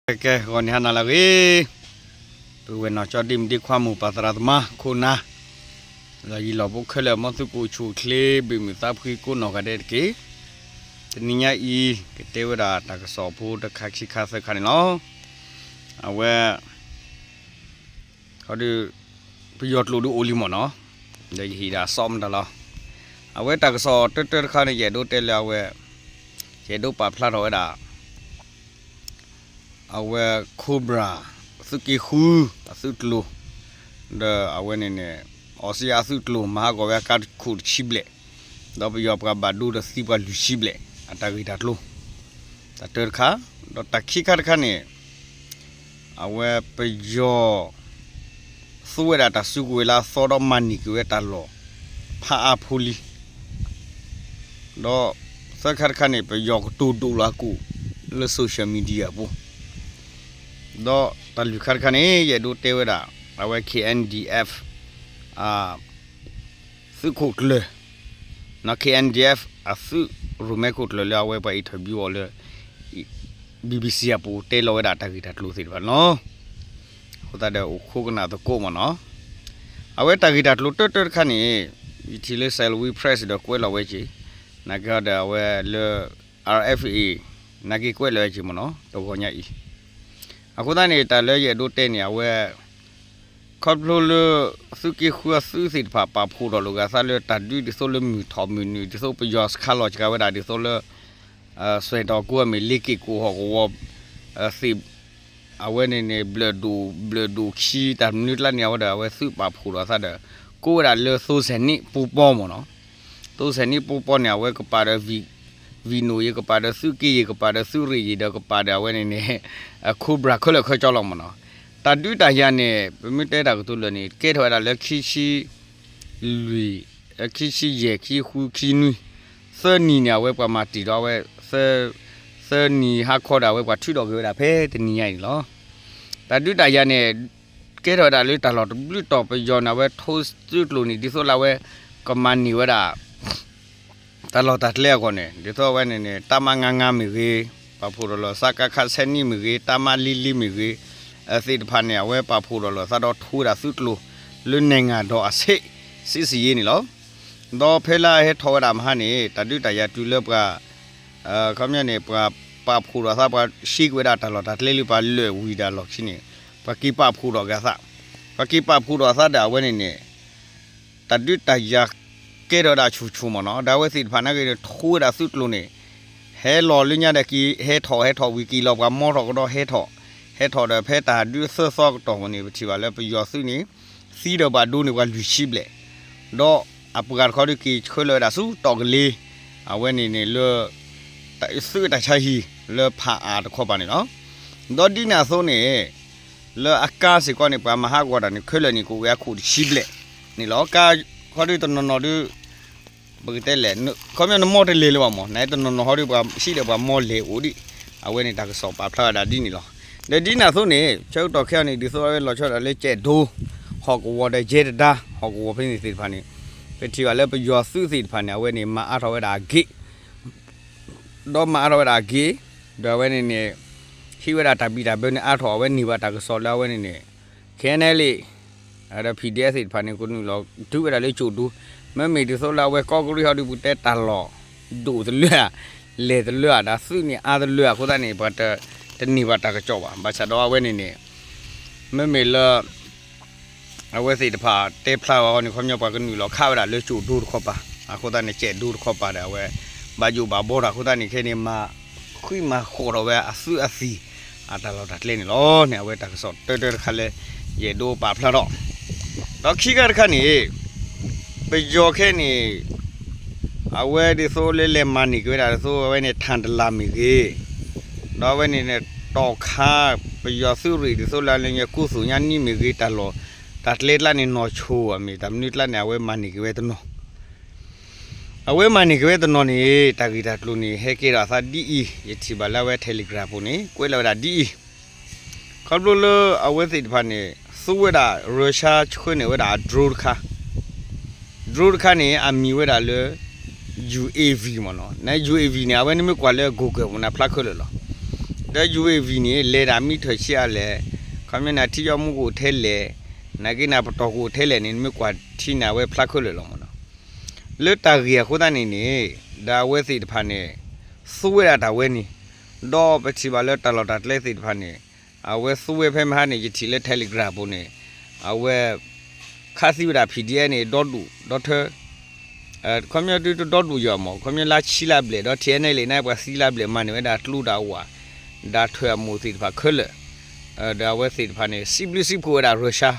ကဲ ကဲ ဂီၤနံၤဟါနၤလၢအဂ့ၤ, ပုၢ်ဝဲၢ်နီၢ်ကၠီဒ့မုၣ်ဒ့ခွါ မိၢ်ပၢ်သရၣ်သမါ ခိၣ်နၢ် လီၢ်ယံၤလီၢ်ဘူးခဲလၢာ် မ်သုကအိၣ်ဆူၣ်အိၣ်ချ့ ဘၣ်မုာ်သးဖှံကိးနီၢ်ဂၤဒဲးတက့ၢ်. တနံၤညါအံၤ ကတဲဝဲဒၣ်တၢ်ကစီၣ်ဖိတခါခံခါသၢခါန့ၣ်လီၤ. အဝဲ ပယီၤကျိာ်ဒုးအိၣ်လံမ့ၢ်နီၤ, ဒီးယဟ့ၣ်ဒၣ်စီမတၤလီၤ. အဝဲတၢ်ကစီၣ်တၢတၢတခါန့ၣ် ယအဲၣ်ဒိးတဲလၢအဝဲ ယအဲၣ်ဒိးပာ်ဖျါထီၣ်ဝဲဒၣ် အဝဲ Cobra သုးက့ဃု အသုးကျိၤ ဒီးအဝဲန့ၣ်န့ၣ် အီစံယါအသုးကျိၤ မၤဟးဂီၤဝဲအကါခိၣ်တဆံဘျဲၣ်, ဒီးပယီၤပှၤဘၣ်ဒိဒီးသံပှၤလွံၢ်ဆံဘျဲၣ် အတၢ်ဂ့ၢ်တၢ်ကျိၤ တၢ်တၢတခါ, ဒီးတၢ်ခံခါတခါန့ၣ် အဝဲပယီၤ သူဝဲဒၣ်တၢ်စုကဝဲၤလၢအသီဒီးမၤန့ၢ်က့ၤဝဲတၢ်လီၢ် ဖးအါဖိလံ ဒီးသၢခါတခါန့ၣ် ပယီၤကတိၤဒိၣ်လီၤအကူာ်လၢ social media အပူၤ, ဒီးတၢ်လွံၢ်ခါတခါန့ၣ် ယအဲၣ်ဒိးတဲဝဲဒၣ် အဝဲ K N D F သုးခိၣ်ကျၢၢ် နီၢ် K N D F အသုးရိၣ်မဲခိၣ်ကျၢၢ်လၢအဝဲပှၤ interview အီၤလၢ B B C အပူၤ တဲလီၤဝဲဒၣ်တၢ်ဂ့ၢ်တၢ်ကျိၤသ့ၣ်တဖၣ်န့ၣ်လီၤ. အဃိသတးဒီးအိၣ်ခိးကနၣ်သကိးမ့ၢ်နီၤ. အဝဲတၢ်ဂ့ၢ်တၢ်ကျိၤတၢတၢတခါန့ၣ် ယထံၣ်လၢ Salween Press ဒီးကွဲးလီၤဝဲက့ၤ, နာ်က့ဒီးအဝဲလၢ R F A နာ်က့ကွဲးလီၤဝဲက့ၤမ့ၢ်နီၤ တဂီၤညါအံၤ. အဃိသတးန့ၣ် တၢ်လၢယအဲၣ်ဒိးတဲန့ၣ် အဝဲ ခီဖျိလၢ သုးက့ဃုအသုးသ့ၣ်တဖၣ် ပာ်ဖှိၣ်ထီၣ်လိာ်က့ၤအသးလၢတၢ်ဒုးဒ်သိးလၢမုၢ်ထီၣ်မုၢ်နုာ် ဒ်သိးပယီၤစခါလီၤစှၤဝဲဒၣ် ဒ်သိးလၢ စွဲၣ်တီၢ်ကိအမ့ၢ် လ့က့ၢ်ကိၣ်ဟီၣ်ကဝီၤ သ့ၣ် အဝဲန့ၣ်န့ၣ် ဘျၢၣ်ဒိၣ်ဘျၢၣ်ဒိၣ်ခံ တၢ်မနုၤကျါန့ၣ် အဝဲဒီး အဝဲသုးပာ်ဖှိၣ်ထီၣ်အသးဒီး ကိးဝဲဒၣ်လၢသိစဲးနံၣ်ပူပီမ့ၢ်နီၤ. သိစဲးနံၣ်ပူပီန့ၣ် အဝဲကပာ်ဒီး ဝံၣ်နိၣ်ယံၤ ကပာ်ဒီးသုးက့ယံၤ ကပာ်ဒီးသုးရ့ၣ်ယံၤ ဒီးကပာ်ဒီးအဝဲန့ၣ်န့ၣ် Cobra ခဲလၢာ်ခဲဆ့လီၤမ့ၢ်နီၤ. တၢ်ဒုးတၢ်ယၤန့ၣ် ပမ့ၢ်တဲတၢ်ကတိၤလၢာ်န့ၣ် ကဲထီၣ်ဝဲဒၣ်လၢခံဆံလွံၢ် ခံဆံယဲၢ် ခံဆံဃု ခံဆံနွံ သၢနံၤန့ၣ် အဝဲပှၤမၤတံၢ်ဒီးအဝဲ သၢနံၤဟါခီဒီး အဝဲပှၤထုးထီၣ်က့ၤဝဲဒၣ်ဖဲတနံၤညါအံၤန့ၣ်လီၤ. တၢ်ဒုးတၢ်ယၤန့ၣ် ကဲထီၣ်ဝဲဒၣ်လၢတၢ်လီၢ်တဘျုးတီၢ်ပယီၤန့ၣ် အဝဲထိသုးကျိၤန့ၣ် ဒ်သိးလၢအဝဲ ကမၤန့ၢ်ဝဲဒၣ် တၢ်လီၢ်တၢ်ကျဲအဂီၢ်န့ၣ် ဒ်သိးအဝဲန့ၣ်န့ၣ် တၢ်မါငါငါမ့ၢ်ဂ့ၤ, ပာ်ဖှိၣ်ထီၣ်လီၤ စကခ ဆယ်နှစ် မ့ၢ်ဂ့ၤ, တၢ်မါလံၤလံၤမ့ၢ်ဂ့ၤ, သ့ၣ်တဖၣ်န့ၣ် အဝဲပာ်ဖှိၣ်ထီၣ်လီၤသးဒီးထိဝဲဒၣ်သုးကျိၤ လၢ နိုင်ငံတော် အဆင့် စစ်ဆင်ရေး န့ၣ်လီၤ. ဒီးဖဲလၢအဟဲထီၣ်ဝဲဒၣ်မဟါန့ၣ် တၢ်ဒုးတၢ်ယၤတုၤလၢပှၤ ခီပညီန့ၣ် ပှၤပာ်ဖှိၣ်ထီၣ်အသး ပှၤရှဲကွံာ်ဝဲဒၣ်တၢ်လီၢ်တၢ်ကျဲလၢပှၤလၢာ်ဝံၤဒၣ်လီၢ်ခံန့ၣ် ပှၤက့ၤပာ်ဖှိၣ်ထီၣ်က့ၤအသး, ပှၤက့ၤပာ်ဖှိၣ်ထီၣ်အသးဒီးအဝဲန့ၣ်န့ၣ် တၢ်ဒုးတၢ်ယၤကဲထီၣ်ဝဲဒၣ်ဆူၣ်ဆူၣ်မ့ၢ်နီၤ, ဒီးအဝဲသ့ၣ်တဖၣ်နာ်က့န့ၣ် ထိဝဲဒၣ်သုးကျိၤန့ၣ် ဟဲလီၤလၢညါဒီးက့ၤ ဟဲထီၣ်ဟဲထီၣ်ဝံၤက့ၤလီၤ ပှၤမီထီၣ်ကဒီးဟဲထီၣ်, ဟဲထီၣ်ဒီးဖဲတၢ်ဒုးသၢသီကတီၢ်ပူၤန့ၣ် ပထံၣ်ဘၣ်လၢပယီၤသုးန့ၣ် သံဒီးဘၣ်ဒိန့ၢ်ပှၤလွံၢ်ဆံဘျဲၣ်, ဒီးအပှၤတခီဒုးက့ၤဆှၢလီၤဝဲဒၣ်ဆူတီၢ်ကလ့ အဝဲန့ၣ်န့ၣ်လၢ သုးတၢ်ဆါဟံၣ်လၢဖးအါတခီပၤန့ၣ်လီၤ. ဒီးဒ်န့ၣ်အသိးန့ၣ် လၢအကါစ့ၢ်ကီးန့ၣ် ပှၤမၤဟးဂီၤတၢ်န့ၣ် ခဲလၢာ်န့ၣ်ကအိၣ်ဝဲအခိၣ်တဆံဘျဲၣ်န့ၣ်လီၤ. ကါခီဒုးတနီၤနီၤဒုး ပကတဲလဲၣ် ခီပညီနမီၢ်တလဲၤလၢၤဘၣ်မ့ၢ် နတနီၤနီၤဟီဒုး ပှၤဟံးဒီးပှၤမီၢ်လဲၤအိၣ်ဒံး, အဝဲန့ၣ်တၢ်ကစီၣ်ပာ်ဖျါဝဲဒၣ်ဒ်န့ၣ်လီၤ. ဒီးဒ်န့ၣ်အသိးန့ၣ် ဆၢကတီၢ်ခဲအံၤန့ၣ် ဒ်သိးအဝဲလီၤဆီဒၣ်တၢ်လၢကဲးဒိ ဟီၣ်ကဝီၤဒီးယဲတဒါ ဟီၣ်ကဝီၤဖဲန့ၣ်သ့ၣ်တဖၣ်န့ၣ် ပထံၣ်ဘၣ်လၢပယီၤသုးသ့ၣ်တဖၣ်န့ၣ် အဝဲန့ၣ်မၤအါထီၣ်ဝဲဒၣ်အဂ့ၢ် ဒီးမၤအါထီၣ်ဝဲဒၣ်အဂ့ၢ်, ဒီးအဝဲန့ၣ်န့ၣ် ဟံးဝဲဒၣ်တၢ်ဘံၣ်တၢ်ဘၢန့ၣ်အါထီၣ် အဝဲန့ၢ်ဘၣ်တၢ်ကစီၣ်လၢအဝဲန့ၣ်န့ၣ် ခဲနဲလံ ဒီး P D F သ့ၣ်တဖၣ်န့ၣ် ကနုာ်လီၤတုၤဝဲဒၣ်လၢကၠိၣ်ဒိ, မ့မ့ၢ်ဒ်သိးလၢအဝဲကီၢ်ကရံၣ်ဟီဒုး ပကတဲတၢ်လီၢ်ဒိၣ်တလၢဧါ, လဲၢ်တလၢဧါ, တၢ်သုးန့ၣ်အါတလၢဧါ, အဃိသတးန့ၣ် ပှၤတန့ၢ်ဘၣ်တၢ်ကစီၣ်ဘၣ်. ဘၣ်ဆၣ်ဒီးအဝဲန့ၣ်န့ၣ် မ့မ့ၢ်လၢ အဝဲသ့ၣ်တဖၣ်တဲဖျါဝဲအီၤန့ၣ် ခီပညီပှၤကနုာ်လီၤခးဝဲဒၣ်လၢကၠိၣ်ဒိတခီပၤ, အဃိသတးန့ၣ် ကဲးဒိတခီပၤဒီး အဝဲဘၣ်ယိၣ်ဘၣ်ဘီထီၣ်အဃိသတးန့ၣ် ခဲအံၤန့ၣ် မၤဃံမၤဃီၤထီၣ်ဝဲအသုးအသံၣ် အတၢ်လီၢ်တၢ်ကျဲန့ၣ်လီၤ. န့ၣ် အဝဲတၢ်ကစီၣ်တၢတၢတခါလၢ ယအဲၣ်ဒိးပာ်ဖျါထီၣ်, ဒီးခံခါတခါန့ၣ် ပယီၤခဲအံၤန့ၣ် အဝဲဒ်သိးလၢလဲၤမၤန့ၢ်က့ၤဝဲဒၣ်ဒ်သိးအဝဲန့ၣ် ထၣ်တလၢ်မ့ၢ်ဂ့ၤ, ဒီးအဝဲန့ၣ်န့ၣ် တီၢ်ခါ ပယီၤသုးရ့ၣ်ဒ်သိးလၢလၢညါ ကိသိၣ်ညါနံၣ်မ့ၢ်ဂ့ၤ တၢ်လီၢ်တၢ်ကျဲကျါန့ၣ် နီၢ်ဆိၣ်အမ့ၢ်တၢ်မနုၤကျါန့ၣ် အဝဲမၤန့ၢ်က့ၤဝဲတနီၤ အဝဲမၤန့ၢ်က့ၤဝဲတနီၤန့ၣ် တၢ်ဂ့ၢ်တၢ်ကျိၤန့ၣ် ဟဲကဲထီၣ်အသးဒ်အံၤ, ယထံၣ်ဘၣ်လၢအဝဲ Telegram ပူၤန့ၣ် ကွဲးလီၤဝဲဒၣ်ဒ်အံၤ, ခီဖျိလၢအဝဲသ့ၣ်တဖၣ်န့ၣ် သူဝဲဒၣ် Russia ဆှၢန့ၢ်ဝဲဒၣ် drone တခါ, drone တခါန့ၣ် အမံၤဝဲဒၣ်လၢ U A V မ့ၢ်နီၤ, န U A V န့ၣ် အဝဲနမ့ၢ်ကွၢ်လၢ Google ပူၤန့ၣ် ဖျါခဲလၢာ်လီၤ. လၢ ယူဢေၣ်ဝံၣ်န့ၣ် လဲၤဒၣ်မံထၢၣ်ဆံးအါလဲၣ်, ခီပညီန့ၣ် ထံယီမူကအိၣ်ထဲလဲၣ်, နာ်က့န့ၣ် ပတီၢ်ကအိၣ်ထဲလဲၣ်န့ၣ် နမ့ၢ်ကွၢ်ထံန့ၣ် အဝဲဖျါခဲလၢာ်လီၤမ့ၢ်နီၤ. လၢတၢ်ဂ့ၢ်အဃိသတးန့ၣ်န့ၣ် ဒီးအဝဲသ့ၣ်တဖၣ်န့ၣ် သူဝဲဒၣ်တၢ်ဝဲန့ၣ်, ဒီးပထံၣ်ဘၣ်လၢတၢ်လီၢ်တၢ်ကျဲသ့ၣ်တဖၣ်န့ၣ် အဝဲသူဝဲဖဲမဟါန့ၣ် ယထံၣ်လၢ Telegram ပူၤန့ၣ် အဝဲ ခးသံဝဲဒၣ် PDF န့ၣ် ဒီဒူၣ်ဒီထၢ ခီပညီဒုးတဒီဒူၣ်ယီၤမး, ခီပညီလၢဆံလၢဘျဲၣ်ဒီး ထံၣ်န့ၣ်လံန့ၣ် ပှၤသံလၢဘျဲၣ်မၤန့ၢ်ဝဲဒၣ်ကျိဒၣ်ဝး ဒၣ်ထွဲအမိၢ်သ့ၣ်တဖၣ်ခဲလၢာ်, ဒီးအဝဲသ့ၣ်တဖၣ်န့ၣ် စံးဘျုးစံးဖှိၣ်ဝဲဒၣ် Russia,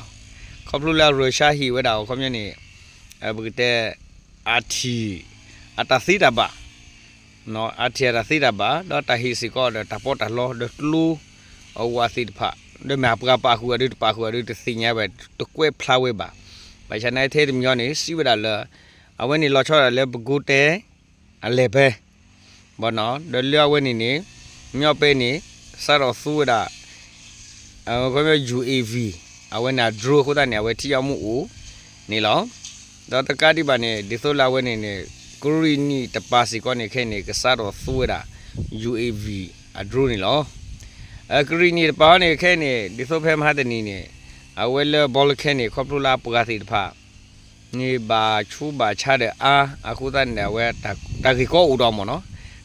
ခီဖျိလၢ Russia ဟ့ၣ်ဝဲဒၣ်အီၤ ခီပညီန့ၣ် ပကတဲ အထံၣ် အတၢ်သ့တၢ်ဘၣ် အထံၣ်အတၢ်သ့တၢ်ဘၣ် ဒီးတၢ်ဟ့ၣ်စ့ၢ်ကီးဒီးတၢ်ပီးတၢ်လီ ဒီးကျိအဝးသ့ၣ်တဖၣ်, ဒီးမ့ၢ်အပှၤပာ်ဃုာ်အီၤဒီးတပာ်ဃုာ်အီၤဒီး တသ့ၣ်ညါဝဲ တကွဲးဖျါဝဲဘၣ်. ဘၣ်ဆၣ်နာ်ထဲတမံၤအံၤန့ၣ် စံးဝဲဒၣ်လၢ အဝဲန့ၣ်လီၤဆီဒၣ်လၢ ပဲခူးတိုင်း အလဲၤပဲ ဘၣ်နီၤ, ဒီးလၢအဝဲန့ၣ်န့ၣ် မ့ၢ်အီၤပဲန့ၣ် စးထီၣ်သူဝဲဒၣ် ခီပညီ ယူဢေၣ်ဝံၣ် အဝဲန့ၣ် drone အဃိသတးန့ၣ် အဝဲထံယီမူအိၣ်န့ၣ်လီၤ. ဒီးတကးဒံးဘၣ်န့ၣ် ဒ်သိးလၢအဝဲန့ၣ်န့ၣ် ကရံၣ်နံၣ်တပၤစ့ၢ်ကီးန့ၣ် ခဲအံၤန့ၣ် ကစးထီၣ်သူဝဲဒၣ် ယူၢ်အ့ၣ်ဝံၣ် အ drone န့ၣ်လီၤ. ကရံၣ်နံၣ်တပၤအံၤန့ၣ် ခဲအံၤန့ၣ် ဒ်သိးဖဲမဟါတနံၤန့ၣ် အဝဲလၢဘီလၢခဲန့ၣ် ခီဖျိလၢအပှၤသ့ၣ်တဖၣ် န့ၣ်ဘၣ်ဆူးဘၣ်ဆါဒီးအါ အဃိသတးန့ၣ် အဝဲ တၢ်ဂ့ၢ်ကီအိၣ်ဒီးမ့ၢ်နီၤ,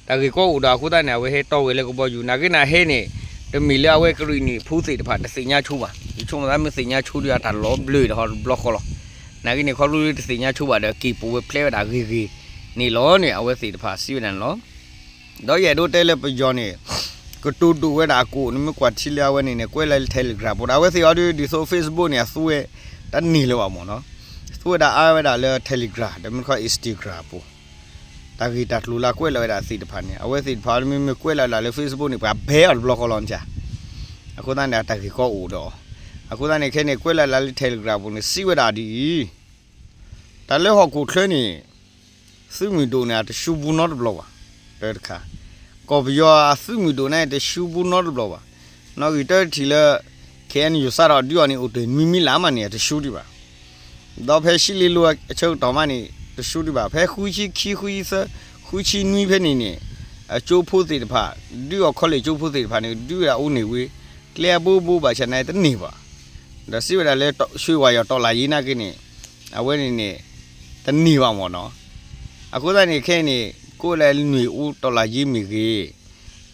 တၢ်ဂ့ၢ်ကီအိၣ်ဒီးအဃိသတးန့ၣ် အဝဲဟဲတီဝဲလၢကဘီယူၤ နာ်က့န့ၣ်ဟဲန့ၣ် တမ့ၢ်လၢအဝဲကရံၣ်နံၣ်ဖိသ့ၣ်တဖၣ် တသ့ၣ်ညါဆိဘၣ်, ယဆိကမိၣ်သးမ့ၢ်သ့ၣ်ညါဆိဒီးအတၢ်လီၤဘျၢဒီးဟီတဘျီဃီလီၤ. နာ်က့န့ၣ် ခီဖျိလၢတသ့ၣ်ညါဆိဘၣ်ဒီး က့ၤပိာ်ဝဲဖျဲးဝဲဒၣ်ဂ့ၤဂ့ၤန့ၣ်လီၤန့ၣ် အဝဲသ့ၣ်တဖၣ်စံးဝဲဒၣ်န့ၣ်လီၤ. ဒီးယအဲၣ်ဒိးတဲလၢပယီၤန့ၣ် ကတိၤဒိၣ်ဝဲဒၣ်အကိာ် နမ့ၢ်ကွၢ်ထံလၢအဝဲန့ၣ်န့ၣ် ကွဲးလၢ Telegram ဖိဒီး အဝဲသ့ၣ်အီၤဒုး ဒ်သိး Facebook န့ၣ် အသူဝဲတန့ၢ်လၢၤဘၣ်မ့ၢ်နီၤ, သူဝဲဒၣ်အါဝဲဒၣ်လၢ Telegram ဒီးမ့ၢ်တခီ Instagram ပူၤ တၢ်ဂ့ၢ်တၢ်ကျိၤလၢအကွဲးလီၤဝဲဒၣ်သ့ၣ်တဖၣ်န့ၣ် အဝဲသ့ၣ်တဖၣ်အီၤဒုး မ့မ့ၢ်ကွဲးလီၤဝဲဒၣ်လၢ Facebook န့ၣ် ပှၤဘဲအီၤတဘျီဃီလီၤန့ၣ်, အဃိသတးန့ၣ် အတၢ်ဂ့ၢ်ကီအိၣ်ဒီး အဃိသတးန့ၣ် ခဲအံၤန့ၣ် ကွဲးလီၤဝဲဒၣ်လၢ Telegram ပူၤန့ၣ် စံးဝဲဒၣ်ဒ်အံၤ တၢ်လၢဟီၣ်ခိၣ်ချၢန့ၣ် သုးမုၢ်ဒိၣ်န့ၣ် အတဆူဘူးနီတဘျီဘၣ်, တၢတခါ, ကီၢ်ပယီၤအသုးမုၢ်ဒိၣ်န့ၣ် တဆူဘူးနီတဘျီဘၣ်, နီၣ်ဂံၢ်တၢတထံၣ်လၢ ခဲအံၤန့ၣ် ယိၤစးထီၣ်ဒုးအီၤန့ၣ် အိၣ်တ့ၢ်နွံမံလၢ်မးန့ၣ် အတဆူဒံးဘၣ်, ဒီးဖဲရှံလ့လိၤအဆၢကတီၢ်မးန့ၣ် တဆူဒံးဘၣ်, ဖဲဃုဆံခံ ဃုဆံသၢ ဃုဆံနွံဖဲန့ၣ်န့ၣ် အကၠိဖိသ့ၣ်တဖၣ် ဒုးအီၤ college ကၠိဖိသ့ၣ်တဖၣ်န့ၣ် ဒုးဝဲဒၣ်အိၣ်န့ၢ်ဝံၤ ကျဲအဘိဘိဘၣ်ဆၣ်န့ၣ်တန့ၢ်ဘၣ်, ဒီးစံးဝဲဒၣ်လၢ ရွှေဝါရောင်တော်လှန်ရေး နာ်က့န့ၣ် အဝဲန့ၣ်န့ၣ် တန့ၢ်ဘၣ်မ့ၢ်နီၤ, အဃိသတးန့ၣ် ခဲအံၤန့ၣ် ကိးဝဲဒၣ်လၢ နွေဦးတော်လှန်ရေး မ့ၢ်ဂ့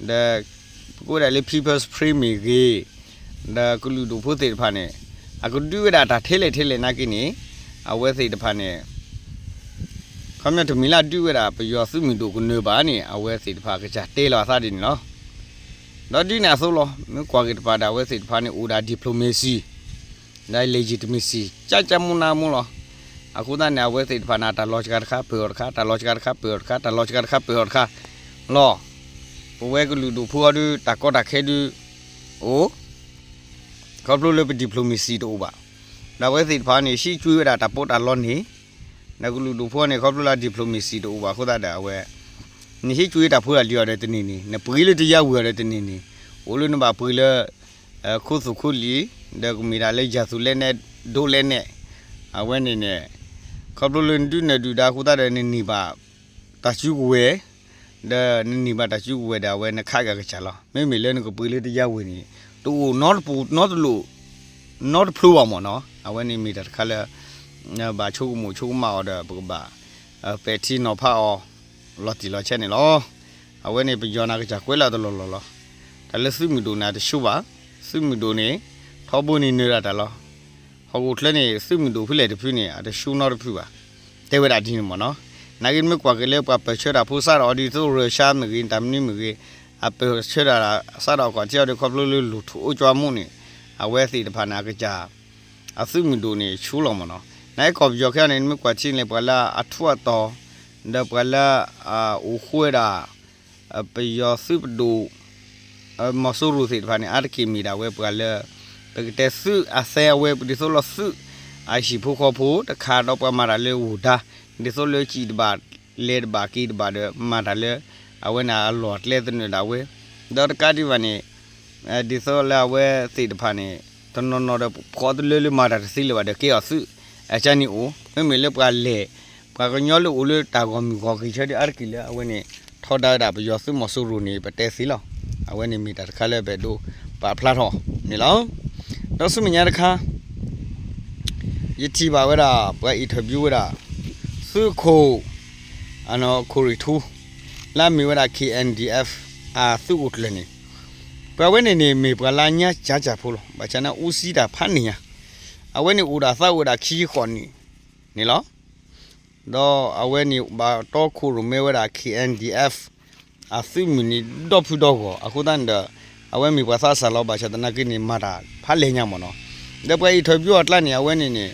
ၤ, ဒီး ပကိးဝဲဒၣ်လၢ People's Spring မ့ၢ်ဂ့ၤ, ဒီးကလုာ်ဒူၣ်ဖိသ့ၣ်တဖၣ်န့ၣ် အကဒုးဝဲဒၣ်တၢ်ထဲလဲၣ်ထဲလဲၣ်နာ်က့န့ၣ် အဝဲသ့ၣ်တဖၣ်န့ၣ် ခီပညီတမ့ၢ်လၢအဒုးဝဲဒၣ်ပယီၤသုးမုၢ်ဒိၣ်ကနၢၤဘၣ်န့ၣ် အဝဲသ့ၣ်တဖၣ်ကစၢ်တဲလီၤအသးဒ်န့ၣ်လီၤ. ဒီးဒ်န့ၣ်အသိးလီၤ မ့ၢ်ကွၢ်က့ၤတဖၣ်ဒီး အဝဲသ့ၣ်တဖၣ်န့ၣ် အိၣ်ဒၣ် diplomacy ဒီး legitimacy ကၠၢကၠၢမူနၢမူလီၤ. အဃိသတးန့ၣ် အဝဲသ့ၣ်တဖၣ်န့ၣ် တၢ်လီၤစှၤတခါပၢၢ်အီၤတခါ, တၢ်လီၤစှၤတခါပၢၢ်အီၤတခါ, တၢ်လီၤစှၤတခါပၢၢ်အီၤတခါလီၤ. ပဝဲကလုာ်ဒူၣ်ဖိအီၤဒုး တၢ်ကီတၢ်ခဲဒုး အိၣ် ခီဖျိလၢပ diplomacy တအိၣ်ဘၣ်. ဒီးအဝဲသ့ၣ်တဖၣ်န့ၣ် ဟံးကွံာ်ဝဲဒၣ်တၢ်ပီးတၢ်လီန့ၣ်, ဒီးကလုာ်ဒူၣ်ဖိန့ၣ် ခီဖျိလၢ diplomacy တအိၣ်ဘၣ်အဃိသတးဒီးအဝဲ နဟံးကွံာ်တၢ်ဖိတၢ်လံၤအီၤဒီးတန့ၢ်န့ၣ်, နပှ့ၤလၢတယါဝံၤအီၤဒီးတန့ၢ်န့ၣ်, အိၣ်လၢနဘၣ်ပှ့ၤလၢ ခိၣ်သူၣ်ခိၣ်လံၤ, ဒီးကမ့ၢ်ဒၣ်လၢယၤသူးလဲၣ်နဲၣ်, ဒိးလဲၣ်နဲၣ်, အဝဲန့ၣ်န့ၣ် ခီဖျိလၢနဒုးနၢၤဒုၣ်ဒါအဃိသတးဒီး နန့ၢ်ဘၣ်တၢ်စုကဝဲၤ ဒီးနန့ၢ်ဘၣ်တၢ်စုကဝဲၤဒီး အဝဲနခးဂၤကစၢ်လီၤ. မ့မ့ၢ်လၢနကပှ့ၤလၢတယါဝံၤန့ၣ် တအိၣ်နီတပူၤနီတလိၣ် နီတဖျိဘၣ်မ့ၢ်နီၤ. အဝဲန့ၣ်မ့ၢ်တၢ်တခါလၢ ဘၣ်ဆိကမိၣ်ဆိကမးအီၤဒီး ပကဘၣ် ပဲာ်ထံနီၤဖးအီၤ လီၤတံၢ်လီၤဆဲးန့ၣ်လီၤ. အဝဲန့ၣ်ပယီၤန့ၣ် ကစၢ်ကွဲးလၢတလီၢ်လီၢ်လီၤ. တၢ်လၢသုးမုၢ်ဒိၣ်န့ၣ် အတဆူဘၣ်. သုးမုၢ်ဒိၣ်န့ၣ် ထီဘိန့ၣ်နၢၤဒၣ်တၢ်လီၤ. ဟီၣ်ခိၣ်ချၢန့ၣ် သုးမုၢ်ဒိၣ်ဖဲလဲၣ်တဖုန့ၣ် အတဆူနီတဖုဘၣ်. တဲဝဲဒၣ်ဒ်န့ၣ်မ့ၢ်နီၤ. နာ်က့နမ့ၢ်ကွၢ်က့ၤလၢပှၤပၢၢ်ဆၢတၢ်ဖိစးထီၣ်အီၤဒ်သိး ရၢၡါမ့ၢ်ဂ့ၤ တၢ်မနုၤမ့ၢ်ဂ့ၤ အပၢၢ်ဆၢတၢ်စးထီၣ်ခီၣ်ထံးအီၤဒီး ခီဖျိလၢလူၢ်ထူၣ်အိၣ်ကၠီမူန့ၣ် အဝဲသ့ၣ်တဖၣ်န့ၣ် အကစၢ် အသုးမုၢ်ဒိၣ်န့ၣ်ဆူလီၤမ့ၢ်နီၤ. နာ်က့ကီၢ်ပယီၤခဲအံၤန့ၣ် နမ့ၢ်ကွၢ်ထံန့ၣ် ပှၤလၢအထူးအတီၤ ဒီးပှၤလၢ အိၣ်ဃူဝဲဒၣ် ပယီၤသုးပဒိၣ် မီၤစိရိၤသ့ၣ်တဖၣ်န့ၣ် အါတက့ၢ်မ့ၢ်ဒၣ်ဝဲပှၤလၢ ပကတဲသုးအသဲအဝဲ ဒ်သိးလၢသုးအဟံၣ်ဖိဃီဖိတခါ ဒီးပှၤမၤတၢ်လၢဝူၤဒါ ဒ်သိးလၢစံၣ်တဘၣ် လဲၤတဘၣ်က့ၤတဘၣ်ဒီး မၤတၢ်လၢ အဝဲန့ၣ်အလီၢ်အကျဲသနၢၣ်ဒၣ်ဝဲ ဒီးတကးဒံးဘၣ်န့ၣ် ဒ်သိးလၢအဝဲသ့ၣ်တဖၣ်န့ၣ် တနီၤနီၤဒီး ဖီတလၢလၢမၤတၢ်တသ့လၢၤဘၣ်ဒီး ကဲအီၤသုး အကါန့ၣ်အိၣ် မ့မ့ၢ်လၢပှၤလဲၤ ပှၤကညီလၢအိၣ်လၢတၢ်ဂီၢ်မုၢ်ဂီၢ်ဂ့ၤဆၢဒီး အါတက့ၢ်လၢအဝဲန့ၣ် ထီဒါဝဲဒၣ်ပယီၤသုးမီၤစိရိၤန့ၣ် ပတဲသ့လီၤ. အဝဲန့ၣ်မ့ၢ်တၢ်တခါလၢပအဲၣ်ဒိးပာ်ဖျါထီၣ်န့ၣ်လီၤ. ဒီးဆူမဲာ်ညါတခါ ယထံၣ်ဘၣ်ဝဲဒၣ် ပှၤ interview ဝဲဒၣ် သုးခိၣ် ခိၣ်ရံၣ်ထူ လၢအမ့ၢ်ဝဲဒၣ် K N D F အသုးခိၣ်ကျၢၢ်န့ၣ်, ပှၤဝဲန့ၣ်န့ၣ် မ့ၢ်ပှၤလၢညါကၠၢကၠၢဖိလီၤ. ဘၣ်ဆၣ်န့ၣ် အူစံတၢ်ဖးန့ၣ်ညါ, အဝဲန့ၣ်အိၣ်ဒီးသးအိၣ်ဝဲဒၣ်ခံဆံဃိးနံၣ်န့ၣ်လီၤ. ဒီးအဝဲန့ၣ်ဘၣ်တီခိၣ်ရိၣ်မဲဝဲဒၣ် K N D F အသုးမုၢ်န့ၣ် ဒီဖုဒီဂီၢ် အဃိသတးန့ၣ်ဒီး အဝဲမ့ၢ်ပှၤသးစၢ်လီၤ. ဘၣ်ဆၣ်သနာ်က့န့ၣ် မၤတၢ်ဖးလဲၢ်ညါမ့ၢ်နီၤ. ဒီးပှၤ interview အကျါန့ၣ် အဝဲန့ၣ်န့ၣ်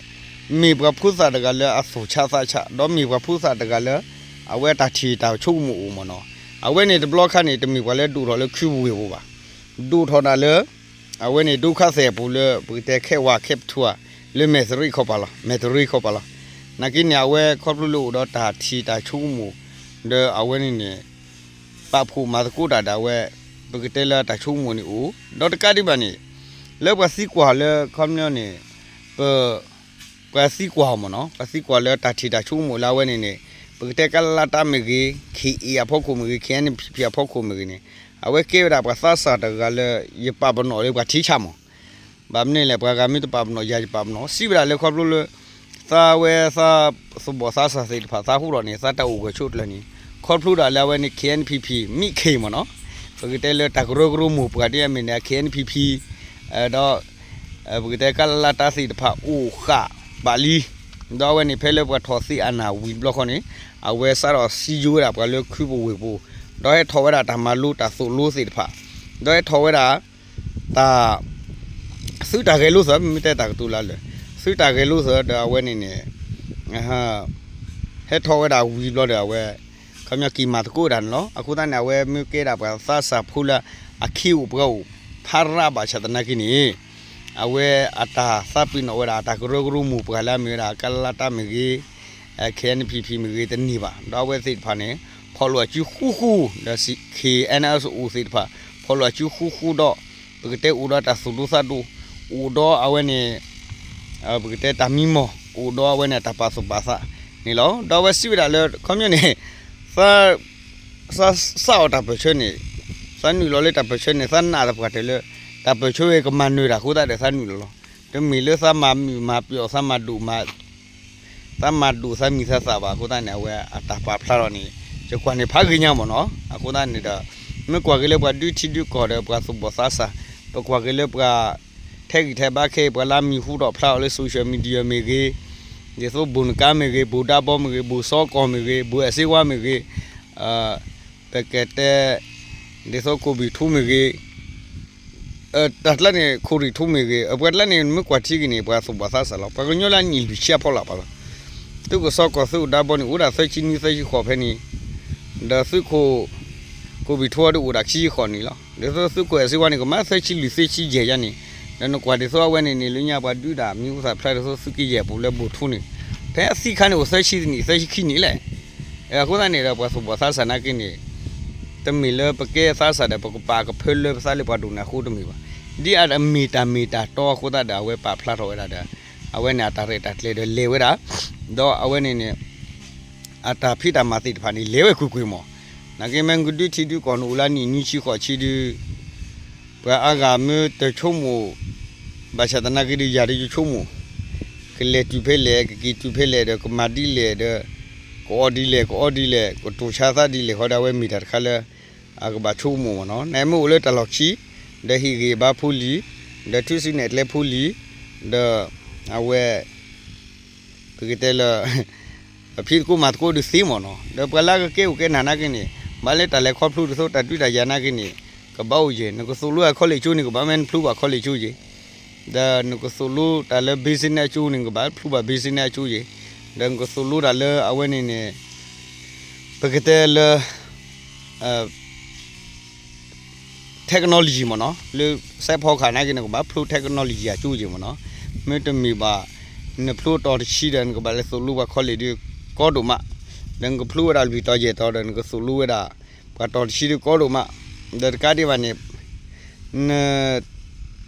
မ့ၢ်ပှၤဖိသၣ်တဂၤလၢအသူၣ်ဆါသးဆါ ဒီးမ့ၢ်ပှၤဖိသၣ်တဂၤလၢ အဝဲတၢ်ထံၣ်တၢ်ဆိကမိၣ်အိၣ်မ့ၢ်နီၤ. အဝဲန့ၣ်တဘျီခါန့ၣ် တမ့ၢ်ပှၤလၢဒိၣ်ထီၣ်လၢခုပူၤဝ့ၢ်ပူၤဘၣ်. ဒိၣ်ထီၣ်ဒၣ်လၢ အဝဲန့ၣ် ဒုက္ခသည် အပူၤလၢ ပကတဲခဲဝးခဲပထူးဧါ, လၢမဲၢ်သရံခီပၤလီၤ, မဲၢ်သရံခီပၤလီၤ. နာ်က့န့ၣ် အဝဲခီဖျိလၢအိၣ်ဒီးတၢ်ထံၣ်တၢ်ဆိကမိၣ် ဒီးအဝဲန့ၣ်န့ၣ် ပာ်ဖှိၣ်မၤသကိးတၢ်ဒီးအဝဲ ပကတဲလၢတၢ်ဆိကမိၣ်န့ၣ်အိၣ်, ဒီးတကးဒံးဘၣ်န့ၣ် လၢပှၤသံကွၢ်လၢခီပညီန့ၣ် ပ ပှၤသံကွၢ်မ့ၢ်နီၤ, ပှၤသံကွၢ်လၢတၢ်ထံၣ်တၢ်ဆိကမိၣ်လၢအဝဲန့ၣ်န့ၣ် ပကတဲကလလတၢ်မ့ၢ်ဂ့ၤ, K A အဖီခိၣ်မ့ၢ်ဂ့ၤ, K N P P အဖီခိၣ်မ့ၢ်ဂ့ၤန့ၣ် အဝဲကဲဝဲဒၣ်ပှၤသးစၢ်တဂၤလၢ ယပာ်ပနီၣ်လၢပှၤထံဆးမး. ဘၣ်မနုၤလဲၣ် ပှၤဂၤမ့ၢ်တပာ်ပနီၣ် ယၤယပာ်ပနီၣ် စံးဝဲဒၣ်လၢခီဖျိလၢ သးဝဲသးသူၣ်ဘီၣ်သးစၢ်သ့ၣ်တဖၣ် သးဟူထီၣ်န့ၣ် သးတၢ်အိၣ်ဂၢၢ်ဆိးကျၢၤန့ၣ် ခီဖျိဒၣ်လၢအဝဲန့ၣ် K N P P မ့ၢ်ခ့မ့ၢ်နီၤ, ပကတဲလၢတၢ်ကရၢကရိမိၢ်ပှၢ်ဒ်အမ့ၢ်န့ၣ် K N P P ဒီး ပကတဲကလလတၢ်သ့ၣ်တဖၣ်အိၣ်ဃာ်ဘၣ်လံ. ဒီးအဝဲန့ၣ်ဖဲလၢပှၤထီၣ်သ့အနၢ်ဝံၤတဘျီဃီန့ၣ် အဝဲစးထီၣ်စံယိဝဲဒၣ်ပှၤလၢခုပူၤဝ့ၢ်ပူၤ, ဒီးဟဲထီၣ်ဝဲဒၣ်တၢ်မၤလိတၢ်သိၣ်လိသ့ၣ်တဖၣ်, ဒီးဟဲထီၣ်ဝဲဒၣ် တၢ် သုးတၢ်ဂဲၤလိသၢ မ့ၢ်တဲတၢ်ကတိၤလၢလၢာ် သုးတၢ်ဂဲၤလိသၢဒီးအဝဲန့ၣ်န့ၣ် ဟဲထီၣ်ဝဲဒၣ်ဝံၤဘျီဒီးအဝဲ ခီပညီက့ၤမၤသကိးတၢ်န့ၣ်လီၤ. အဃိသတးန့ၣ် အဝဲမ့ၢ်ကဲဒၣ်ပှၤသးစၢ်ဖိလၢအခ့အိၣ်ပှၤအိၣ်ဖးရးဘၣ်ဆၣ်သနာ်က့န့ၣ် အဝဲအတၢ်သးပ့ၤနီၣ်ဝဲဒၣ် အတၢ်ကရၢကရိမိၢ်ပှၢ်လၢအမ့ၢ်ဝဲဒၣ် ကလလတၢ်မ့ၢ်ဂ့ၤ K N P P မ့ၢ်ဂ့ၤတန့ၢ်ဘၣ်. ဒီးအဝဲသ့ၣ်တဖၣ်န့ၣ် ဖီၣ်လိာ်အစုဃူဃူ ဒီး K N S O သ့ၣ်တဖၣ် ဖီၣ်လိာ်အစုဃူဃူဒီး ပကတဲအိၣ်ဒီးတၢ်သူၣ်ဒူသးဒူ အိၣ်ဒီးအဝဲန့ၣ် ပကတဲတၢ်မံမီၢ် အိၣ်ဒီးအဝဲန့ၣ်တၢ်ပာ်သူၣ်ပာ်သးန့ၣ်လီၤ. ဒီးအဝဲစံးဝဲဒၣ်လၢ ခီပညီန့ၣ် သး သးစးအီၤတၢ်ပၢၢ်ဆၢန့ၣ် သးနုာ်လီၤလၢတၢ်ပၢၢ်ဆၢန့ၣ် သးနာ်သပှၢ်တၢၢ်လၢ တၢ်ပၢၢ်ဆၢဝဲကမၤနၢၤတၢ်အဃိသတးဒီးသးနုာ်လီၤလီၤ. တမ့ၢ်လၢသးမၤမုာ်မၤပျီၣ် သးမၤဒိၣ်မၤ သးမၤဒိၣ်သးမံၤသးသၣ်ဘၣ်အဃိသတးန့ၣ် အဝဲအတၢ်ပာ်ဖျါထီၣ်န့ၣ် ယကွၢ်န့ၣ်ဖးဂ့ၤညါမ့ၢ်နီၤ. အဃိသတးန့ၣ်ဒီး မ့ၢ်ကွၢ်က့ၤလၢပှၤဒုးထံဒုးကီၢ်ဒီးပှၤသူၣ်ဘီၣ်သးစၢ် ပကွၢ်က့ၤလၢပှၤ ထဲဂံၢ်ထဲဘါခဲအံၤ ပှၤလၢအမံၤဟူထီၣ်ဖျါအီၤလၢ social media မ့ၢ်ဂ့ၤ, ဒ်သိးဘိၣ်နကါမ့ၢ်ဂ့ၤ, ဘိၣ်ဒါဘီမ့ၢ်ဂ့ၤ, ဘိၣ်စီကီၢ်မ့ၢ်ဂ့ၤ, ဘိၣ်အဲၣ်စ့ဝါမ့ၢ်ဂ့ၤ, ပကတဲ ဒ်သိးခိၣ်ဘံၣ်ထူမ့ၢ်ဂ့ၤ တၢ်ကျါန့ၣ် ခိၣ်ရံၣ်ထူမ့ၢ်ဂ့ၤ အပှၤကျါန့ၣ် မ့ၢ်ကွၢ်ထံက့ၤန့ၣ် ပှၤသူၣ်ဘီၣ်သးစၢ်လီၤ. ပှၤကညီလၢအနံၣ်လွံၢ်ဆံအဖီလာ်ပာ်လီၤ. သုးကစီၣ်ကီၢ်သုးအိၣ်ဒါဘီန့ၣ် အိၣ်ဒၣ်သၢဆံနွံသၢဆံဃိးဖဲန့ၣ်, ဒီးသုးခိၣ် ခိၣ်ဘံၣ်ထူအံၤဒုးအိၣ်ဒၣ်ခံဆံဃိးနံၣ်လီၤ. ဒ်သိးသုးခိၣ်အဲၣ်စ့ဝါန့ၣ် ကမၤသၢဆံလွံၢ်သၢဆံယဲၢ်ယါန့ၣ်, ဒီးနကွၢ်ဒ်သိးအဝဲန့ၣ်န့ၣ် လၢညါပှၤဒုးတၢ်မံၤဟူသၣ်ဖျါဒ်သိးသုးက့ယဲၢ်ပူၤလၢဘိၣ်ထူန့ၣ်, ဖဲအသံခါန့ၣ်အိၣ်သၢဆံနံၣ်သၢဆံခံနံၣ်လဲၣ်. အဃိသတးန့ၣ်ဒီးပှၤသူၣ်ဘီၣ်သးစၢ်နာ်က့န့ၣ် တမ့ၢ်လၢပကဲသးစၢ်ဒီး ပကပာ်ကဖၢလၢပသးလၢပှၤဒိၣ်န့ၣ်အဃိတမ့ၢ်ဘၣ်. ဒ်အမ့ၢ်တၢ်မ့ၢ်တၢ်တီအဃိသတးဒီး အဝဲပာ်ဖျါထီၣ်ဝဲဒၣ်ဒီး အဝဲန့ၣ်အတၢ်ရဲၣ်တၢ်ကျဲၤဒီးလဲၤဝဲဒၣ်, ဒီးအဝဲန့ၣ်န့ၣ် အတၢ်ဖံးတၢ်မၤသ့ၣ်တဖၣ်န့ၣ် လဲၤဝဲကွ့ၢ်ကွ့ၢ်မး. နာ်က့မ့ၢ်ကဒုးထံဒုးကီၢ်န့ၣ်အိၣ်လၢနံၣ်နွံဆံဃိးဆံဒုး ပှၤအါဂၤမ့ၢ်တဆိကမိၣ် ဘၣ်ဆၣ်သနာ်က့ဒုး ယၤဒုးယဆိကမိၣ် ကလဲၤတုၤဖဲလဲၣ် ကက့ၤတုၤဖဲလဲၣ်ဒီး ကမၤဒ်လဲၣ်ဒီး ကအီၣ်ဒ်လဲၣ် ကအီဒ်လဲၣ် ကတိၤဆါသးဒ်လဲၣ်ဃီဒီး အဝဲမ့ၢ်တၢ်တခါလၢ အကဘၣ်ဆိကမိၣ်မ့ၢ်နီၤ. နမ့ၢ်အိၣ်လၢတၢ်လီၢ်ခံ ဒီးဟ့ၣ်ဂံၢ်ဘါဖိလံၤ ဒီးထုးစုနဲၣ်ကျဲဖိလံၤ ဒီး အဝဲ ပကတဲလၢ ပဖံးသကိးမၤသကိးဒုးသ့မ့ၢ်နီၤ. ဒီးပှၤလၢကကဲအိၣ်ကဲနၢ်နာ်က့န့ၣ် ဘၣ်လၢတၢ်လဲၤခီဖျိဒ်သိးတၢ်ဒုးတၢ်ယၤနာ်က့န့ၣ် ကဘၣ်အိၣ်ယဲၢ် နကသိၣ်လိအ college ကၠိန့ၣ် ကဘၣ်မ့ၢ်နဖျိဘၣ် college ကၠိယဲၢ် ဒီးနကသိၣ်လိတၢ်လၢ business ကၠိန့ၣ် ကဘၣ်ဖျိဘၣ် business ကၠိယဲၢ် ဒီးနကသိၣ်လိတၢ်လၢအဝဲန့ၣ်န့ၣ် ပကတဲလၢ technology မ့ၢ်နီၤ လၢစဲးဖီကဟၣ်နာ်က့န့ၣ် ကဘၣ်ဖျိ technology အကၠိယဲၢ်မ့ၢ်နီၤ. မ့တမ့ၢ်ဘၣ် နဖျိတီၤတဆံဒီး နကဘၣ်လဲၤသိၣ်လိပှၤ college ဒုးကီဒိၣ်မး ဒီးနကဖျိဝဲဒၣ်လွံၢ်တီၤယဲၢ်တီၤဒီး နကသိၣ်လိဝဲဒၣ် ပှၤတီၤတဆံဒုးကီဒိၣ်မး ဒီးတကးဒံးဘၣ်န့ၣ် န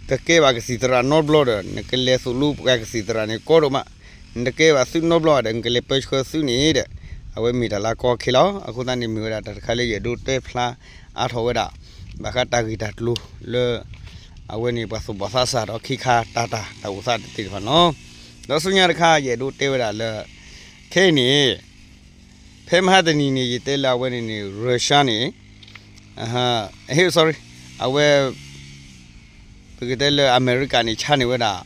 တကဲဘၣ်ကသံၣ်သရၣ်နီတဘျီဒီး နကလဲၤသိၣ်လိပှၤကသံၣ်သရၣ်န့ၣ်ကီဒိၣ်မး နတကဲဘၣ်သုးနီတဘျီဒီး နကလဲၤပၢဆှၢသုးန့ၣ်ဒီး အဝဲမ့ၢ်တၢ်လၢကီခဲလီၤ. အဃိသတးန့ၣ် မ့ၢ်ဝဲဒၣ်တၢ်တခါလၢယအဲၣ်ဒိးတဲဖျါအါထီၣ်ဝဲဒၣ် ဘၣ်ဃးတၢ်ဂ့ၢ်တၢ်ကျိၤလၢ အဝဲန့ၣ်ပှၤသူၣ်ဘီၣ်သးစၢ်ဒီးခ့ခါတၢ်တၢ်တၢ်အိၣ်သးသ့ၣ်တဖၣ်နီၤ. ဒီးဆူညါတခါ ယအဲၣ်ဒိးတဲဝဲဒၣ်လၢ ခဲအံၤန့ၣ် ဖဲမဟါတနံၤန့ၣ် ယတဲလၢအဝဲန့ၣ်န့ၣ် Russia န့ၣ် ဟ့ sorry အဝဲ ပကတဲလၢအမဲရကၤန့ၣ် ဆါန့ၢ်ဝဲဒၣ်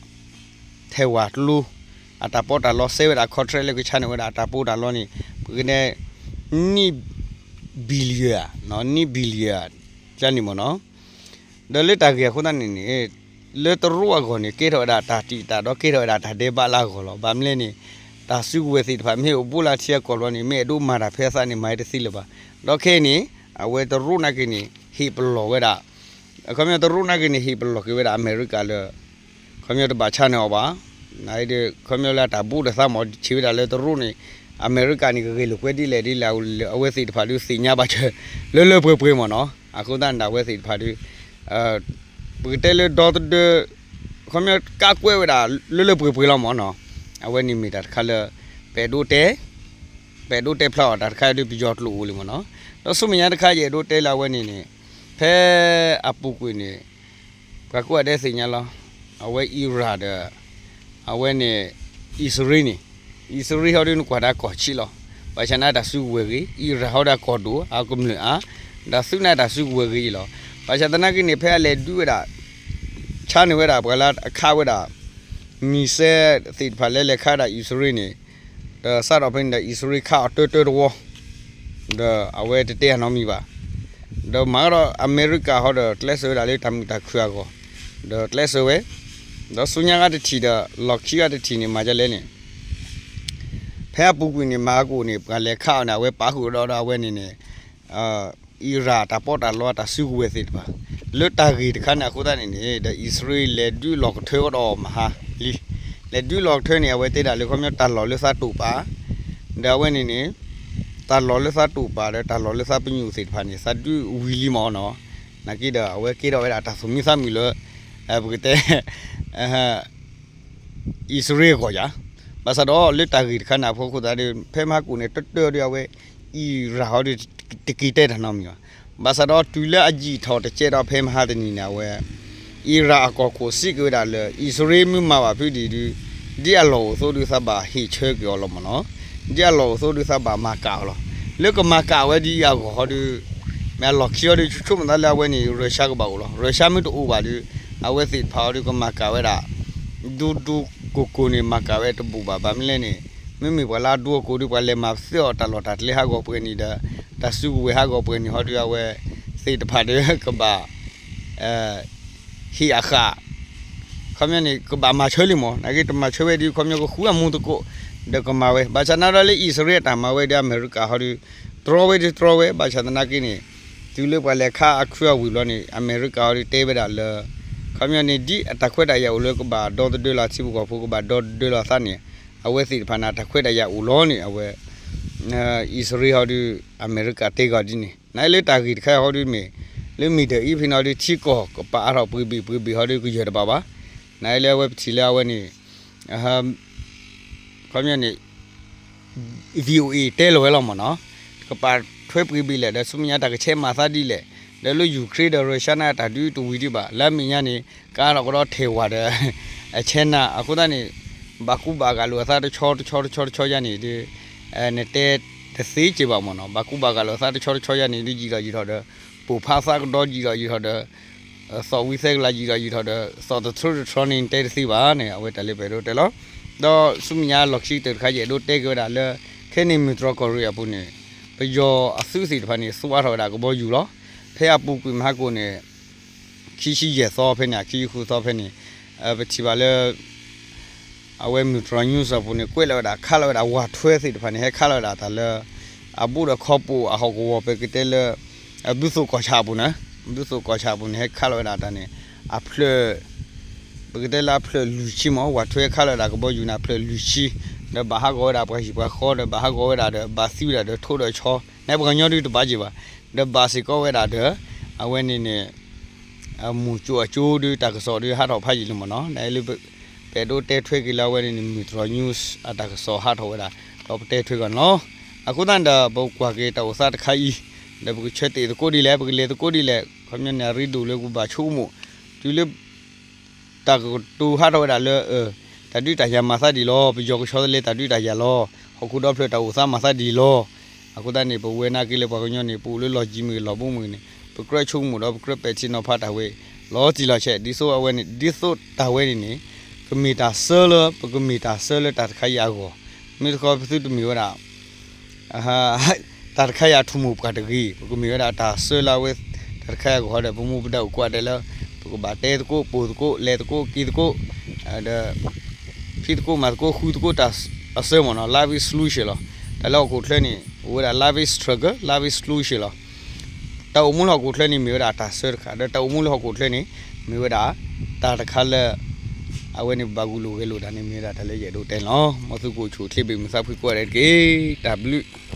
ထဲဝၤကျိ အတၢ်ပီးတၢ်လီ စဲဝဲဒၣ် contract လၢကဆါန့ၢ်ဝဲဒၣ်အတၢ်ပီးတၢ်လီန့ၣ် ပကတဲ နံၣ် billion နံၣ် billion ကန့ၣ်မ့ၢ်နီၤ. ဒီးလၢတၢ်ဂ့ၢ်အဃိသတးန့ၣ်န့ၣ် လၢတရူးအဂီၢ်န့ၣ် ကဲထီၣ်ဝဲဒၣ်တၢ်တံာ်တာ်ဒီးကဲထီၣ်ဝဲဒၣ်တၢ်ဒဲးဘးလၢအဂီၢ်လီၤ. ဘၣ်မနုၤလဲၣ်န့ၣ် တၢ်စုကဝဲၤသ့ၣ်တဖၣ် မ့ၢ်အိၣ်ဘူးလၢထံအကီၢ်လီၤန့ၣ် မ့ၢ်အဲၣ်ဒိးမၤတၢ်ဖဲအသးန့ၣ် မၤဝဲတသ့လၢၤဘၣ်. ဒီးခဲအံၤန့ၣ် အဝဲတရူးနာ်က့န့ၣ် ဟ့ၣ်ပလီၢ်ဝဲဒၣ် ခီပညီတရူးနာ်က့န့ၣ် ဟ့ၣ်ပလီၢ်က့ၤဝဲဒၣ်အမဲရကၤလၢ ခီပညီတဘၣ်ဆါန့ၢ်အီၤဘၣ်. နဒ ခီပညီလၢအတၢ်ဘူးတၢ်သးမ့ၢ်ဆံးဝဲဒၣ်လၢတရူးန့ၣ် အမဲရကၤန့ၣ် ကဂ့ၢ်လိာ်ကွဲဒ်လဲၣ်ဒ်လဲၣ် အဝဲသ့ၣ်တဖၣ်ဒုးသ့ၣ်ညါဘၣ်စၢၤ လၢလၢပှဲၤပှဲၤမ့ၢ်နီၤ. အဃိသတးန့ၣ်ဒီး အဝဲသ့ၣ်တဖၣ်ဒုး ပကတဲလၢဒီသဒၢ ခီပညီကးကွဲးဝဲဒၣ်လၢလၢပှဲၤပှဲၤလီၤမ့ၢ်နီၤ. အဝဲန့ၣ်မ့ၢ်တၢ်တခါလၢ ပအဲၣ်ဒိးတဲ ပအဲၣ်ဒိးတဲဖျါအီၤတၢ်တခါဒုး ပယီၤကျိာ်အိၣ်လံမ့ၢ်နီၤ. ဒီးဆူမဲာ်ညါတခါ ယအဲၣ်ဒိးတဲလၢအဝဲန့ၣ်န့ၣ် ဖဲအပူၤကွံာ်န့ၣ် ပှၤကိးဂၤဒဲးသ့ၣ်ညါလီၤ. အဝဲ Iran ဒီး အဝဲန့ၣ် အံၣ်စရ့လးန့ၣ် အံၣ်စရ့လးဟီဒုးနကွၢ်ဒၣ်ကီၢ်ဆံးလီၤ. ဘၣ်ဆၣ်န့ၣ်တၢ်စုကဝဲၤဂ့ၤ, Iran ဟီဒၣ်ကီၢ်ဒိၣ် အကမျၢၢ်အါ, ဒီးသုးန့ၣ်တၢ်စုကဝဲၤဂ့ၤလီၤ. ဘၣ်ဆၣ်သနာ်က့န့ၣ် ဖဲအလဲၤဒုးဝဲဒၣ် ဆါန့ၢ်ဝဲဒၣ်ပှၤလၢအခးဝဲဒၣ် missile သ့ၣ်တဖၣ်လၢလဲၤခးဒၣ်အံၣ်စရ့လးန့ၣ် ဒီးစးထီၣ်ဖဲန့ၣ်ဒီး အံၣ်စရ့လးခးအီၤတၢတၢတဝီ ဒီးအဝဲတတဲအနီတမံၤဘၣ်. ဒီးမၤဒီးအမဲရကၤဟီဒီးကျဲးစၢးဝဲဒၣ်လၢတၢ်မုာ်တၢ်ခုၣ်အဂီၢ် ဒီးကျဲးစၢးဝဲ ဒီးဆူညါဂၤတထံၣ်ဒီး လီၢ်ခံဂၤတထံၣ်န့ၣ် မၤဒ်လဲၣ်န့ၣ် ဖဲအပူၤကွံာ်န့ၣ် မၤဟးကိၣ်န့ၣ် ပှၤလဲၤခးအီၤန့ၣ် အဝဲပာ်ဃုာ်ဒီးဒီးအဝဲန့ၣ်န့ၣ် Iran တၢ်ပီးတၢ်လီအတၢ်စုကဝဲၤသ့ၣ်တဖၣ် လၢတၢ်ဂ့ၢ်တခါန့ၣ်အဃိသတးန့ၣ်န့ၣ် ဒီးအံၣ်စရ့လးလဲၤဒုးလီၢ်ကထၢကဒီးမဟါလံ. လဲၤဒုးလီၢ်ကထၢန့ၣ် အဝဲတဲဒၣ်လၢခီပညီတၢ်လီၢ်လၢသးတိာ်ပာ် ဒီးအဝဲန့ၣ်န့ၣ် တၢ်လီၢ်လၢသးတိာ်ပာ်ဒီးတၢ်လီၢ်လၢသးပညိၣ်သ့ၣ်တဖၣ်န့ၣ် သးဒုးဝံၤလံမ့ၢ်နီၤ. နာ်က့ဒီးအဝဲကဲထီၣ်ဝဲဒၣ်တၢ်သူၣ်မံသးမုာ်လၢ ပကတဲ အံၣ်စရ့လးအဂီၢ်ယါ. ဘၣ်ဆၣ်ဒီးလၢတၢ်ဂ့ၢ်တခါန့ၣ်အဖီခိၣ်သတးဒီး ဖဲမဟါကိၣ်န့ၣ် တၢတၢဒီးအဝဲ Iran ဟီဒီး တက့ၤတဲတၢ်နီတမံၤဘၣ်. ဘၣ်ဆၣ်ဒီးတုၤလၢအယံာ်ထီၣ်တကဲဒီးဖဲမဟါတနံၤန့ၣ် အဝဲ Iran အကီၢ်ခိၣ်စံးက့ၤဝဲဒၣ်လၢ အံၣ်စရ့လးမ့ၢ်မၤဘၣ်ဖုဒံးဒုး ဒ်အလီၢ်အိၣ်သိဒုးသးဘၣ်ဟ့ၣ်ဆၢက့ၤအီၤလီၤမ့ၢ်နီၤ. ဒ်အလီၢ်အိၣ်သိဒုးသးဘၣ်မၤကၣ်အီၤလီၤ. လၢကမၤကၣ်ဝဲဒ်အံၤအဂီၢ်ဟီဒီး မ့ၢ်အလီၢ်ခံဟီဒီး ဆိကမိၣ်သးလၢအဝဲန့ၣ် Russia ကဘၣ်အိၣ်လီၤ. Russia မ့ၢ်တအိၣ်ဘၣ်ဒီး အဝဲသ့ၣ်တဖၣ်ဟီဒီးကမၤကၣ်ဝဲဒၣ် ဒူဒူကိၢ်ကိၢ်န့ၣ် မၤကၣ်ဝဲတဘူၣ်ဘၣ်. ဘၣ်မနုၤလဲၣ်န့ၣ် မ့မ့ၢ်ပှၤလၢအဒူအကိၢ်ဒီး ပှၤလဲၤမၤသ့အီၤတၢ်လီၢ်တၢ်ကျဲဟးဂီၤပှဲၤန့ၣ်ဒီး တၢ်စုကဝဲၤဟးဂီၤပှဲၤန့ၣ်ဟီဒီး အဝဲသ့ၣ်တဖၣ်ဒီးကဘၣ် ဟ့ၣ်အဃၣ် ခီပညီန့ၣ် ကဘၣ်မၤဆၢလံမ့ၢ် နာ်က့တမၤဆၢဝဲဒီး ခီပညီကဃုအမူသကိး ဒီးကမၤဝဲ. ဘၣ်ဆၣ်သနာ်ဒီးလၢအံၣ်စရ့လးအတၢ်မၤဝဲဒီး အမဲရကၤဟီဒီး တြီဝဲဒုးတြီဝဲ. ဘၣ်ဆၣ်သနာ်က့န့ၣ် တုၤလၢပှၤလဲၤခးအခူအဝံၤလီၤန့ၣ် အမဲရကၤဟီဒီးတဲဝဲဒၣ်လၢ ခီပညီန့ၣ် ဒ်အတၢ်ခွဲးတၢ်ယာ်အိၣ်လၢကဘၣ်ဒီသဒၢလီၤထံဖိကီၢ်ဖိ ကဘၣ်ဒီသဒၢလီၤသးန့ၣ် အဝဲသ့ၣ်တဖၣ်န့ၣ် အတၢ်ခွဲးတၢ်ယာ်အိၣ်လီၤန့ၣ် အဝဲ အံၣ်စရ့လးဟီဒီး အမဲရကၤတဲဂီၤဒ်န့ၣ် နလၢတၢ်ဂ့ၢ်တခါအံၤဟီဒီးမ့ၢ် လၢမ့ၢ်ဒီးအံၤဖဲန့ၣ်ဟီဒီး ထံကီၢ်ကပာ်အါထီၣ်ပှ့ၤဘ့ၣ်ပှ့ၤဘ့ၣ်ဟီဒီးကယၢၢ်တဘၣ်ဘၣ်. နလၢအဝဲပထံၣ်လၢအဝဲန့ၣ် ခီပညီန့ၣ် VOA တဲလီၤဝဲလီၤမ့ၢ်နီၤ, ကပာ်ထွဲပှ့ၤဘ့ၣ်လဲၣ် ဒီးဆူမဲာ်ညါတၢ်ကဆဲးမၤသးဒ်လဲၣ်, ဒီးလၢ Ukraine ဒီး Russia န့ၣ် တၢ်ဒုးတဝံၤဒံးဘၣ်, လၢအမဲာ်ညါန့ၣ် ကအါထီၣ်ကဒီးထဲၣ်ဝၤဒီး အဆဲးနၤ အဃိသတးန့ၣ် ဘၣ်ကူဘၣ်ဂာ်လိာ်အသးတဆီတဆီတဆီတဆီယါန့ၣ်ဒီး နတဲတသ့က့ၤဘၣ်မ့ၢ်နီၤ, ဘၣ်ကူဘၣ်ဂာ်လိာ်အသးတဆီတဆီယါန့ၣ်ဒီး ယံာ်ထီၣ်ယံာ်ထီၣ်ဒီး ပိာ်ဖးသးကဒီးယံာ်ထီၣ်ယံာ်ထီၣ်ဒီး သီၣ်ဝံသဲကလၤယံာ်ထီၣ်ယံာ်ထီၣ်ဒီး သီၣ်တထြၢတထြီန့ၣ် နတဲတသ့ဘၣ်န့ၣ် အဝဲတၢ်လၢပအဲၣ်ဒိးတဲလီၤ. ဒီးဆူမဲာ်ညါလီၢ်ခံကတၢၢ်တခါ ယအဲၣ်ဒိးတဲက့ၤဝဲဒၣ်လၢ ခဲန့ၣ် မုၢ်တြီၢ်ကီၢ်ရ့ၣ်အပူၤန့ၣ် ပယီၤအသုးသ့ၣ်တဖၣ်န့ၣ် သူအါထီၣ်ဝဲဒၣ်ကဘီယူၤလီၤ. ဖဲအပူၤကွံာ်မဟါကိၣ်န့ၣ် ခံဆံယဲၢ်သီဖဲန့ၣ် ခံဆံဃုသီဖဲန့ၣ် ပထံၣ်ဘၣ်လၢ အဝဲမုၢ်တြီၢ် news အပူၤန့ၣ် ကွဲးလီၤဝဲဒၣ် ခးလီၤဝဲဒၣ် ဝးထွဲသ့ၣ်တဖၣ်န့ၣ် ဟဲခးလီၤဝဲဒၣ်တၢ်လၢ အဘူးဒီးခီပိာ်အဟီၣ်ကဝီၤ ပကတဲလၢ ဘုသိၣ်ကီၢ်ဆၣ်အပူၤန့ၣ် ဘုသိၣ်ကီၢ်ဆၣ်အပူၤန့ၣ် ဟဲခးလီၤဝဲဒၣ်တၢ်န့ၣ် အဖျၢၣ် ပကတဲလၢအဖျၢၣ်လွံၢ်ဆံမ့ၢ် ဝးထွဲခးလီၤဝဲဒၣ်ကဘီယူၤန့ၣ် အဖျၢၣ်လွံၢ်ဆံ ဒီးဘၣ်ဟးဂီၤဝဲဒၣ်ပှၤဟံၣ်ပှၤဃီ ဒီးဘၣ်ဟးဂီၤဝဲဒၣ်ဒီး ဘၣ်သံဝဲဒၣ်ဒီးထိၣ်ဒီးဆီ န့ၣ်ပှၤကညီဒုးတဘၣ်က့ၤဘၣ် ဒီးဘၣ်စ့ၢ်ကီးဝဲဒၣ်ဒီး အဝဲန့ၣ်န့ၣ် မူၤကၠိအကၠိဒုးတၢ်ကစီၣ်ဒုးဟးထီၣ်ဖးယံာ်လံမ့ၢ်နီၤ နလၢ ပအဲၣ်ဒိးတဲထွဲက့ၤလၢအဝဲန့ၣ်န့ၣ် မုၢ်တြီၢ် news အတၢ်ကစီၣ်ဟးထီၣ်ဝဲဒၣ် ဒီးပတဲထွဲက့ၤန့ၣ်လီၤ. အဃိသတးဒီး ပကွၢ်က့ၤတၢ်အိၣ်သးတခါအံၤ ဒီးပကဆၢတဲာ်သကိးဒ်လဲၣ် ပကလဲၤသကိးဒ်လဲၣ် ခီပညီန့ၣ် အရ့ဒိၣ်လၢပကဘၣ်ဆိကမိၣ် တုၤလၢ တၢ်ကတိၤဟးထီၣ်ဝဲဒၣ်လၢ တၢ်ဒုးတၢ်ယၤမၤသးဒ်လီၤ, ပယီၤကဆီတလဲတၢ်ဒုးတၢ်ယၤလီၤ, ဟီၣ်ခိၣ်ဒီဖျၢၣ်တၢ်အိၣ်သးမၤသးဒ်လီၤ. အဃိသတးန့ၣ် ပဝဲနာ်က့လၢပှၤကညီန့ၣ် ပအိၣ်လၢလီၢ်ကံမ့ၢ်ဂ့ၤ လီၢ်ဘူးမ့ၢ်ဂ့ၤန့ၣ် ပကြၢးဆိကမိၣ်ဒီး ပကြၢးပဲာ်ထံနီၤဖးတၢ်ဝဲ လီၤတံၢ်လီၤဆဲး ဒ်သိးအဝဲန့ၣ် ဒ်သိးတၢ်ဝဲန့ၣ်န့ၣ် ကမ့ၢ်တၢ်ဆၢလၢ ပကမ့ၢ်တၢ်ဆၢလၢတၢ်တခါအံၤအဂီၢ်, မ့ၢ်တခီပသုတမ့ၢ်ဝဲဒၣ် တၢ်တခါအံၤအထူၣ်မိၢ်ပှၢ်တဂ့ၤ, ပကမ့ၢ်ဝဲဒၣ်တၢ်ဆၢလၢအဝဲ တၢ်တခါအံၤအဂီၢ်ဒီး ပမူပဒါအိၣ်ကိးဂၤဒဲးလၢ ပကဘၣ်တဲသကိး ပိာ်သကိး လဲၤသကိး က့ၤသကိး ဒီး ဖံးသကိးမၤသကိး ဃုသကိးတၢ်အဆၢမ့ၢ်နီၤ, life is crucial လီၤ. တၢ်လၢဟီၣ်ခိၣ်ချၢန့ၣ် အိၣ်ဝဲဒၣ် life is struggle, life is crucial လီၤ. တၢ်အိၣ်မူလၢဟီၣ်ခိၣ်ချၢန့ၣ် မ့ၢ်ဝဲဒၣ်တၢ်ဆၢတခါ, ဒီးတၢ်အိၣ်မူလၢဟီၣ်ခိၣ်ချၢန့ၣ် မ့ၢ်ဝဲဒၣ် တၢ်တခါလၢ အဝဲန့ၣ်ပဘၣ်ဂုာ်လိာ်ဂဲၤလိာ်တၢ်န့ၣ် မ့ၢ်ဝဲဒၣ်တၢ်လၢယအဲၣ်ဒိးတဲန့ၣ်လီၤ. မ်သုကအိၣ်ဆူၣ်အိၣ်ချ့ ဘၣ်မုာ်သးဖှံကိးဂၤဒဲးတက့ၢ်. တၢ်ဘျုး